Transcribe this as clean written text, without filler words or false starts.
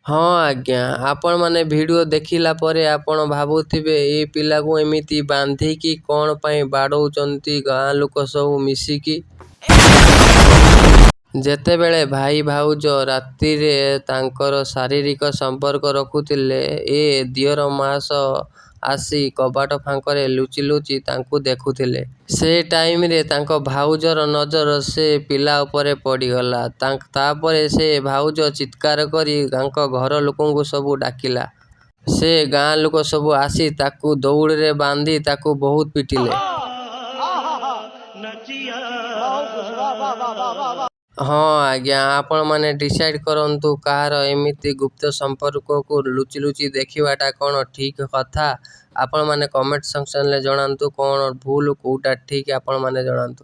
ହଁ ଆଜ୍ଞା, ଆପଣମାନେ ଭିଡ଼ିଓ ଦେଖିଲା ପରେ ଆପଣ ଭାବୁଥିବେ ଏ ପିଲାକୁ ଏମିତି ବାନ୍ଧିକି କ'ଣ ପାଇଁ ବାଡ଼ଉଛନ୍ତି ଗାଁ ଲୋକ ସବୁ ମିଶିକି। ଯେତେବେଳେ ଭାଇ ଭାଉଜ ରାତିରେ ତାଙ୍କର ଶାରୀରିକ ସମ୍ପର୍କ ରଖୁଥିଲେ, ଏ ଦିଅର ମହାଶୟ ଆସି କବାଟ ଫାଙ୍କରେ ଲୁଚି ଲୁଚି ତାଙ୍କୁ ଦେଖୁଥିଲେ। ସେ ଟାଇମରେ ତାଙ୍କ ଭାଉଜର ନଜର ସେ ପିଲା ଉପରେ ପଡ଼ିଗଲା। ତାପରେ ସେ ଭାଉଜ ଚିତ୍କାର କରି ତାଙ୍କ ଘର ଲୋକଙ୍କୁ ସବୁ ଡାକିଲା। ସେ ଗାଁ ଲୋକ ସବୁ ଆସି ତାକୁ ଦଉଡ଼ିରେ ବାନ୍ଧି ତାକୁ ବହୁତ ପିଟିଲେ। ହଁ ଆଜ୍ଞା, ଆପଣମାନେ ଡିସାଇଡ୍ କରନ୍ତୁ କାହାର ଏମିତି ଗୁପ୍ତ ସମ୍ପର୍କକୁ ଲୁଚି ଲୁଚି ଦେଖିବାଟା କ'ଣ ଠିକ୍ କଥା? ଆପଣମାନେ କମେଣ୍ଟ ସେକ୍ସନରେ ଜଣାନ୍ତୁ କ'ଣ ଭୁଲ କୋଉଟା ଠିକ୍ ଆପଣମାନେ ଜଣାନ୍ତୁ।